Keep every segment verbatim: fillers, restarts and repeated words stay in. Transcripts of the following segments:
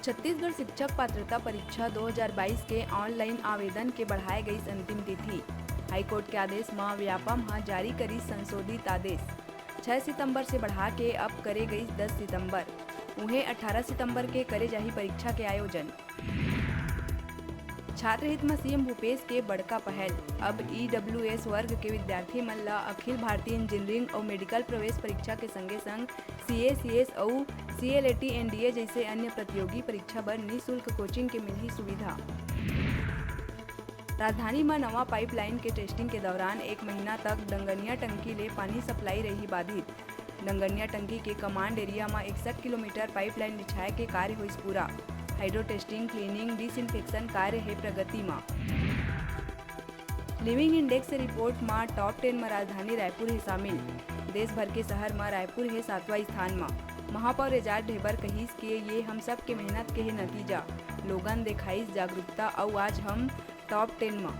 छत्तीसगढ़ शिक्षक पात्रता परीक्षा दो हज़ार बाईस के ऑनलाइन आवेदन के बढ़ाए गईस अंतिम तिथि। हाईकोर्ट के आदेश म व्यापम ह जारी करिस संशोधित आदेश। छह सितंबर से बढ़ा के अब करे गईस दस सितंबर। उहें, अठारह सितंबर के करे जाही परीक्षा के आयोजन। छात्र हित म सीएम भूपेश के बड़का पहल। अब ईडब्ल्यूएस वर्ग के विद्यार्थी मन ल अखिल भारतीय इंजीनियरिंग अउ मेडिकल प्रवेश परीक्षा के संगे संग सीए, सीएस अउ सीएलएटी, एनडीए जइसे अन्य प्रतियोगी परीक्षा बर निशुल्क कोचिंग के मिलही सुविधा। राजधानी म नवा पाइपलाइन के टेस्टिंग के दौरान एक महीना तक डंगनिया टंकी ले पानी सप्लाई रही बाधित। डंगनिया टंकी के कमांड एरिया म इकसठ किलोमीटर पाइपलाइन बिछाए के कार्य होइस पूरा। हाइड्रो टेस्टिंग, क्लीनिंग, डिसइंफेक्शन कार्य हे प्रगति म। लिविंग इंडेक्स रिपोर्ट म टॉप टेन म राजधानी रायपुर हे शामिल। देश भर के शहर म रायपुर हे सातवां स्थान म। महापौर एजाज ढेबर कहिस के ये हम सब के मेहनत के हे नतीजा। लोगन देखाइस जागरूकता अउ आज हम टॉप टेन म।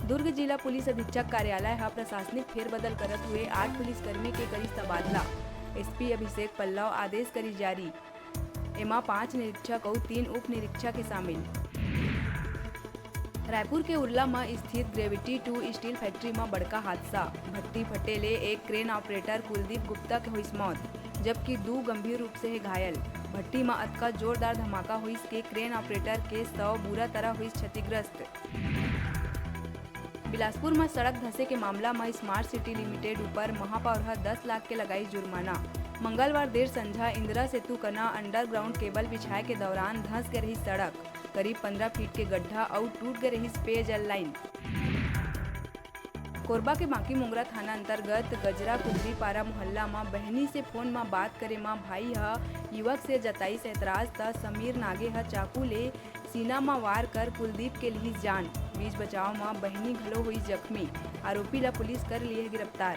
दुर्ग जिला पुलिस अधीक्षक कार्यालय ह प्रशासनिक फेरबदल करत हुए आठ पुलिसकर्मी के करिस तबादला। एसपी अभिषेक पल्लव आदेश करिस जारी। एमा पांच निरीक्षक अउ तीन उप निरीक्षक हे शामिल। रायपुर के उरला म स्थित ग्रेविटी टू स्टील फैक्ट्री म बड़का हादसा। भट्टी फटे ले एक क्रेन ऑपरेटर कुलदीप गुप्ता के होइस मौत, जबकि दू गंभीर रूप से हे घायल। भट्टी म अतका जोरदार धमाका होइस के क्रेन ऑपरेटर के शव बुरा तरह होइस क्षतिग्रस्त। बिलासपुर म सड़क धंसे के मामला म स्मार्ट सिटी लिमिटेड ऊपर महापौर ह दस लाख के लगाइस जुर्माना। मंगलवार देर संझा इंदिरा सेतु कना अंडरग्राउंड केबल बिछाए के दौरान धंस गे रहिस सड़क। करीब पंद्रह फीट के गड्ढा अउ टूट गे रहिस पेयजल लाइन। कोरबा के बांकी मोंगरा थाना अंतर्गत गजरा कुलदीपारा मोहल्ला म बहिनी से फोन म बात करे म भाई ह युवक से जताइस ऐतराज, त समीर नागे ह चाकू ले सीना म वार कर कुलदीप के लिहिस जान। बीच बचाव म बहिनी घलो होइस जख्मी। आरोपी ल पुलिस कर लिए गिरफ्तार।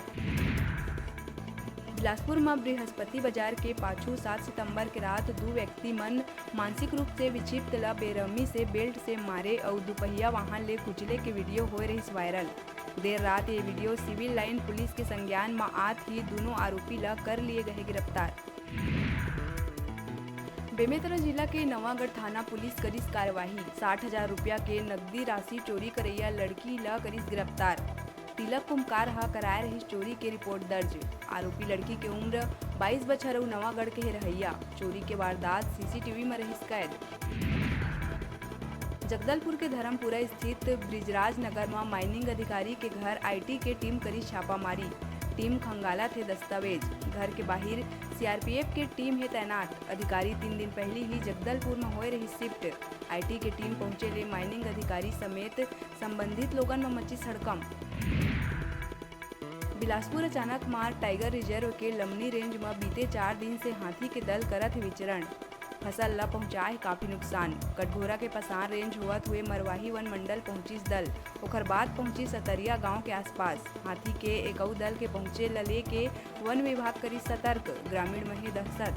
बिलासपुर म बृहस्पति बाजार के पाछू सात सितंबर के रात दू व्यक्ति मन मानसिक रूप से विक्षिप्त ल बेरहमी से बेल्ट से मारे अउ दुपहिया वाहन ले कुचले के वीडियो होए रहिस वायरल। देर रात ये वीडियो सिविल लाइन पुलिस के संज्ञान म आत ही दूनों आरोपी ल कर लिए गए गिरफ्तार। बेमेतरा जिला के नवागढ़ थाना पुलिस करिस कार्यवाही। साठ हजार रुपया के नकदी राशि चोरी करैया लड़की ल करिस गिरफ्तार। तिलक कुमकार ह कराए रहिस चोरी के रिपोर्ट दर्ज। आरोपी लड़की के उम्र बाईस बछर अउ नवागढ़ के हे रहइया। चोरी के वारदात सीसीटीवी म रहिस कैद। जगदलपुर के धर्मपुरा स्थित बृजराज नगर म माइनिंग अधिकारी के घर आईटी के टीम करिस छापामारी। टीम खंगालत हे दस्तावेज। घर के बाहिर सीआरपीएफ के टीम हे तैनात। अधिकारी तीन दिन पहिली ही जगदलपुर म होए रहिस शिफ्ट। आईटी के टीम पहुंचे ले माइनिंग अधिकारी समेत संबंधित लोगन म मचिस हड़कंप। बिलासपुर अचानक मार टाइगर रिजर्व के लमनी रेंज म बीते चार दिन से हाथी के दल करत हे विचरण। फसल ल पहुंचाए हे काफी नुकसान। कटघोरा के पसान रेंज होवत हुए मरवाही वन मंडल पहुंचिस दल, ओखर बाद पहुंचिस सतरिया गांव के आसपास। हाथी के एकऊ दल के पहुंचे ल लेके वन विभाग करिस सतर्क, ग्रामीण म हे दहशत।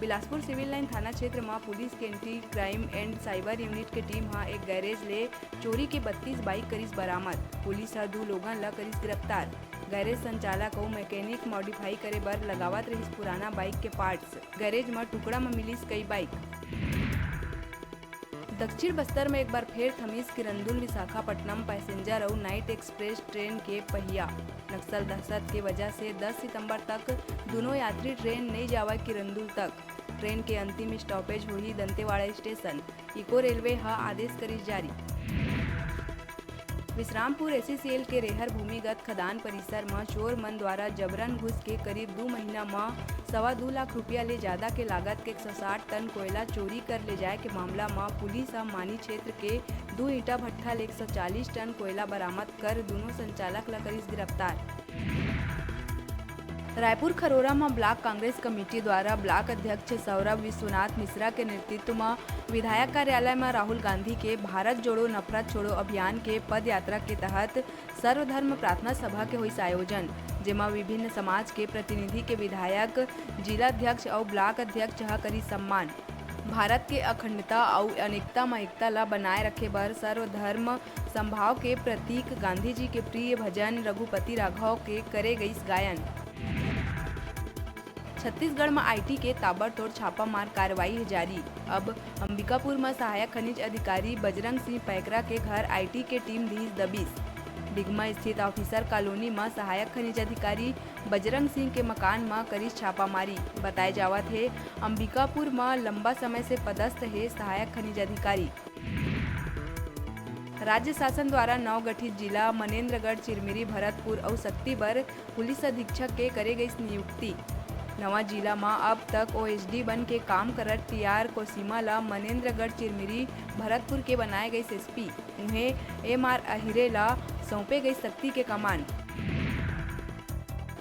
बिलासपुर सिविल लाइन थाना क्षेत्र म पुलिस के anti crime and cyber unit के टीम ह एक गैरेज ले चोरी के बत्तीस बाइक करिस बरामद। पुलिस ह दू लोगन ल करिस गिरफ्तार। गैरेज संचालक अउ मैकेनिक मॉडिफाई करे बर लगावत रहिस पुराना बाइक के पार्ट्स। गैरेज म टुकड़ा म मिलिस कई बाइक। दक्षिण बस्तर म एक बार फेर थमिस किरंदुल विशाखापट्टनम पैसेंजर अउ नाइट एक्सप्रेस ट्रेन के पहिया। नक्सल दहशत के वजह से दस सितंबर तक दूनों यात्री ट्रेन नइ जावय किरंदुल तक। ट्रेन के अंतिम स्टॉपेज होही दंतेवाड़ा स्टेशन, इको रेलवे ह आदेश करिस जारी। विश्रामपुर एसईसीएल के रेहर भूमिगत खदान परिसर म चोर मन द्वारा जबरन घुस के करीब दू महीना म सवा दू लाख रुपया ले जादा के लागत के एक सौ साठ टन कोयला चोरी कर ले जाय के मामला म पुलिस ह मानी क्षेत्र के दू ईंटा भट्ठा ले एक सौ चालीस टन कोयला बरामद कर दूनों संचालक ल करिस गिरफ्तार। रायपुर खरोरा म ब्लॉक कांग्रेस कमेटी द्वारा ब्लॉक अध्यक्ष सौरभ विश्वनाथ मिश्रा के नेतृत्व म विधायक कार्यालय म राहुल गांधी के भारत जोड़ो नफरत छोड़ो अभियान के पदयात्रा के तहत सर्वधर्म प्रार्थना सभा के होइस आयोजन, जेमा विभिन्न समाज के प्रतिनिधि के विधायक, जिला अध्यक्ष अउ ब्लॉक अध्यक्ष ह करिस सम्मान। भारत के अखंडता अउ अनेकता म एकता ल बनाए रखे बर सर्वधर्म समभाव के प्रतीक गांधी जी के प्रिय भजन रघुपति राघव के करे गइस गायन। छत्तीसगढ़ म आईटी के ताबड़तोड़ छापामार कार्रवाई हे जारी। अब अंबिकापुर म सहायक खनिज अधिकारी बजरंग सिंह पैकरा के घर आईटी के टीम धीस दबिस। डिगमा स्थित ऑफिसर कॉलोनी म सहायक खनिज अधिकारी बजरंग सिंह के मकान म करिस छापामारी। बताए जावत हे, अंबिकापुर म लंबा समय से पदस्थ हे सहायक खनिज अधिकारी। राज्य शासन द्वारा नवगठित जिला मनेन्द्रगढ़, चिरमिरी, भरतपुर अउ सक्ती बर पुलिस अधीक्षक के करे गइस नियुक्ति। नवा जिला म अब तक ओएसडी बन के काम करत टीआर कोसिमा ल मनेन्द्रगढ़, चिरमिरी, भरतपुर के बनाए गइस एसपी। उहें एमआर अहिरे ल सौंपे गइस सक्ती के कमान।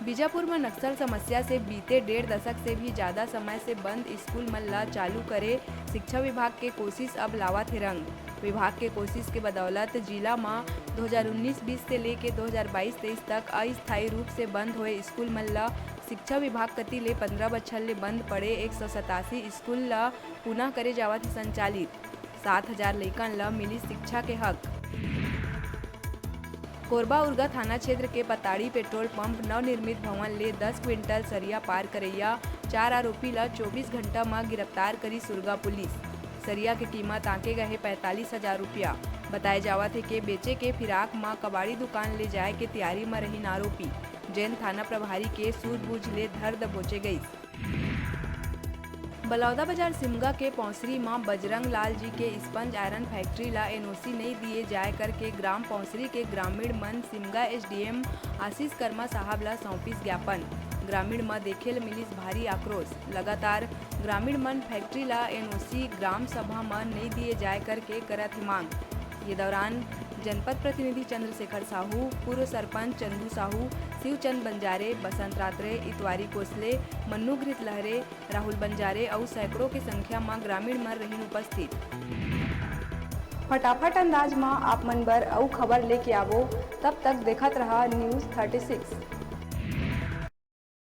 बीजापुर म नक्सल समस्या से बीते डेढ़ दशक से भी जादा समय से बंद स्कूल मन ल चालू करे शिक्षा विभाग के कोशिश अब लावत हे रंग। विभाग के कोशिश के बदौलत जिला म दो हज़ार उन्नीस बीस से लेके दो हज़ार बाईस तेईस तक अस्थायी रूप से बंद होए स्कूल मन ल शिक्षा विभाग कति ले पंद्रह बछर ले बंद पड़े एक सौ सतासी स्कूल ल पुनः करे जावत हे संचालित। सात हजार लइकन ल मिलिस शिक्षा के हक। कोरबा उरगा थाना क्षेत्र के पताड़ी पेट्रोल पंप नवनिर्मित भवन ले दस क्विंटल सरिया पार करइया चार आरोपी ल चौबीस घंटा म गिरफ्तार करी सुरगा पुलिस। सरिया के कीमत आंके गए हे पैंतालीस हजार रुपया। बताए जावत हे के बेचे के फिराक म कबाड़ी दुकान ले जाए के तैयारी म रहिन आरोपी, जेन थाना प्रभारी के सूझबूझ ले धर दबोचे गइस। बलौदाबाजार सिमगा के पौंसरी म बजरंग लाल जी के स्पंज आयरन फैक्ट्री ला एनओसी नइ दिए जाय करके ग्राम पौंसरी के ग्रामीण मन सिमगा एसडीएम आशीष कर्मा साहब ला सौंपिस ज्ञापन। ग्रामीण म देखे ल मिलिस भारी आक्रोश। लगातार ग्रामीण मन फैक्ट्री ला एनओसी ग्राम सभा म नइ दिए जाय करके करत हे मांग। ये दौरान जनपद प्रतिनिधि चंद्रशेखर साहू, पूर्व सरपंच चंदू साहू, शिवचंद बंजारे, बसंत रात्रे, इतवारी कोसले, मन्नू घृत लहरे, राहुल बंजारे अउ सैकड़ों के संख्या म ग्रामीण मन रहिन उपस्थित। फटाफट अंदाज म आप मन बर अउ खबर लेके आवो, तब तक देखत रहा न्यूज़ थर्टी सिक्स।